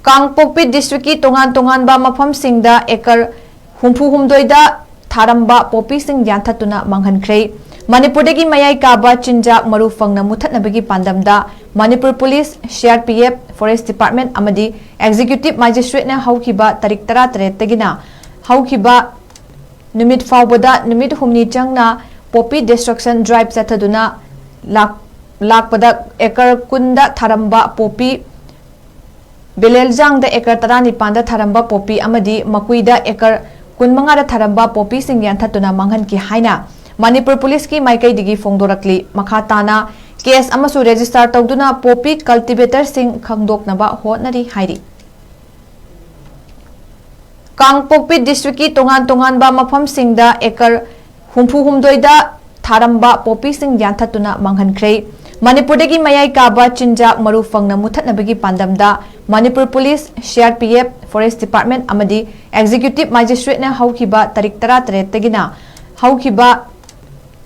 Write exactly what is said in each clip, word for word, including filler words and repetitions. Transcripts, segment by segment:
ꯀꯥꯡꯄꯣꯛꯄꯤ ꯗꯤꯁꯇ꯭ꯔꯤꯛꯀꯤ ꯇꯣꯉꯥꯟ ꯇꯣꯉꯥꯟꯕ ꯃꯐꯝꯁꯤꯡꯗ ꯑꯦꯀꯔ ꯍꯨꯝꯐꯨ ꯍꯨꯝꯗꯣꯏꯗ ꯊꯥꯔꯝꯕ ꯄꯣꯄꯤꯁꯤꯡ ꯌꯥꯟꯊꯠꯇꯨꯅ ꯃꯥꯡꯍꯟꯈ꯭ꯔꯦ꯫ ꯃꯅꯤꯄꯨꯔꯗꯒꯤ ꯃꯌꯥꯏ ꯀꯥꯕ ꯆꯤꯟꯖꯥꯛ ꯃꯔꯨ ꯐꯪꯅ ꯃꯨꯊꯠꯅꯕꯒꯤ ꯄꯥꯟꯗꯝꯗ Manipur police, C R P F, forest department ꯑꯃꯗꯤ ꯑꯦꯛꯖꯤꯀ꯭ꯌꯨꯇꯤꯚ ꯃꯦꯖꯤꯁꯇ꯭ꯔꯦꯠꯅ ꯍꯧꯈꯤꯕ ꯇꯥꯔꯤꯛ ꯇꯔꯥꯇꯔꯦꯠꯇꯒꯤꯅ ꯍꯧꯈꯤꯕ ꯅꯨꯃꯤꯠ ꯐꯥꯎꯕꯗ ꯅꯨꯃꯤꯠ ꯍꯨꯝꯅꯤ ꯆꯪꯅ ꯄꯣꯄꯤ ꯗꯤꯁꯇ꯭ꯔꯛꯁꯟ ꯗ꯭ꯔꯥꯏꯚ ꯆꯠꯊꯗꯨꯅ ꯂꯥꯛ-, ꯂꯥꯛꯄꯗ ꯑꯦꯀꯔ ꯀꯨꯟꯗ ꯊꯥꯔꯝꯕ ꯄꯣꯄꯤ, ꯕꯦꯂꯦꯜꯖꯥꯡꯗ ꯑꯦꯀꯔ ꯇꯔꯥꯅꯤꯄꯥꯟꯗ ꯊꯥꯔꯝꯕ ꯄꯣꯄꯤ ꯑꯃꯗꯤ ꯃꯀꯨꯏꯗ ꯑꯦꯀꯔ ꯀꯨꯟꯃꯉꯥꯗ ꯊꯥꯔꯝꯕ ꯄꯣꯄꯤꯁꯤꯡ ꯌꯥꯟꯊꯠꯇꯨꯅ ꯃꯥꯡꯍꯟꯈꯤ ꯍꯥꯏꯅ ꯃꯅꯤꯄꯨꯔ ꯄꯨꯂꯤꯁꯀꯤ ꯃꯥꯏꯀꯩꯗꯒꯤ ꯐꯣꯡꯗꯣꯔꯛꯂꯤ꯫ ꯃꯈꯥ ꯇꯥꯅ ꯀꯦꯁ ꯑꯃꯁꯨ ꯔꯦꯖꯤꯁꯇꯥꯔ ꯇꯧꯗꯨꯅ ꯄꯣꯄꯤ ꯀꯜꯇꯤꯚꯦꯇꯔꯁꯤꯡ ꯈꯪꯗꯣꯛꯅꯕ ꯍꯣꯠꯅꯔꯤ ꯍꯥꯏꯔꯤ꯫ ꯀꯥꯡꯄꯣꯛꯄꯤ ꯗꯤꯁꯇ꯭ꯔꯤꯛꯀꯤ ꯇꯣꯉꯥꯟ ꯇꯣꯉꯥꯟꯕ ꯃꯐꯝꯁꯤꯡꯗ ꯑꯦꯀꯔ ꯍꯨꯝꯐꯨ ꯍꯨꯝꯗꯣꯏꯗ ꯊꯥꯔꯝꯕ ꯄꯣꯄꯤꯁꯤꯡ ꯌꯥꯟꯊꯠꯇꯨꯅ ꯃꯥꯡꯍꯟꯈ꯭ꯔꯦ꯫ ꯃꯅꯤꯄꯨꯔꯗꯒꯤ ꯃꯌꯥꯏ ꯀꯥꯕ ꯆꯤꯟꯖꯥꯛ ꯃꯔꯨ ꯐꯪꯅ ꯃꯨꯊꯠꯅꯕꯒꯤ ꯄꯥꯟꯗꯝꯗ Manipur police, C R P F, forest department ꯑꯃꯗꯤ ꯑꯦꯛꯖꯤꯀ꯭ꯌꯨꯇꯤꯚ ꯃꯦꯖꯤꯁꯇ꯭ꯔꯦꯠꯅ ꯍꯧꯈꯤꯕ ꯇꯥꯔꯤꯛ ꯇꯔꯥꯇꯔꯦꯠꯇꯒꯤꯅ ꯍꯧꯈꯤꯕ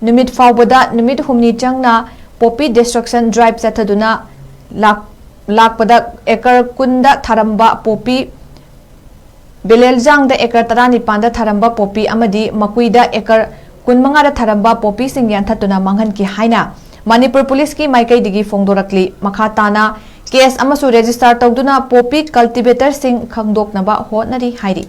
ꯅꯨꯃꯤꯠ ꯐꯥꯎꯕꯗ ꯅꯨꯃꯤꯠ ꯍꯨꯝꯅꯤ ꯆꯪꯅ ꯄꯣꯄꯤ ꯗꯤꯁꯇ꯭ꯔꯛꯁꯟ ꯗ꯭ꯔꯥꯏꯚ ꯆꯠꯊꯗꯨꯅ ꯂꯥꯛ-, ꯂꯥꯛꯄꯗ ꯑꯦꯀꯔ ꯀꯨꯟꯗ ꯊꯥꯔꯝꯕ ꯄꯣꯄꯤ, ꯕꯦꯂꯦꯜꯖꯥꯡꯗ ꯑꯦꯀꯔ ꯇꯔꯥꯅꯤꯄꯥꯟꯗ ꯊꯥꯔꯝꯕ ꯄꯣꯄꯤ ꯑꯃꯗꯤ ꯃꯀꯨꯏꯗ ꯑꯦꯀꯔ ꯀꯨꯟꯃꯉꯥꯗ ꯊꯥꯔꯝꯕ ꯄꯣꯄꯤꯁꯤꯡ ꯌꯥꯟꯊꯠꯇꯨꯅ ꯃꯥꯡꯍꯟꯈꯤ ꯍꯥꯏꯅ ꯃꯅꯤꯄꯨꯔ ꯄꯨꯂꯤꯁꯀꯤ ꯃꯥꯏꯀꯩꯗꯒꯤ ꯐꯣꯡꯗꯣꯔꯛꯂꯤ꯫ ꯃꯈꯥ ꯇꯥꯅ ꯀꯦꯁ ꯑꯃꯁꯨ ꯔꯦꯖꯤꯁꯇꯥꯔ ꯇꯧꯗꯨꯅ ꯄꯣꯄꯤ ꯀꯜꯇꯤꯚꯦꯇꯔꯁꯤꯡ ꯈꯪꯗꯣꯛꯅꯕ ꯍꯣꯠꯅꯔꯤ ꯍꯥꯏꯔꯤ꯫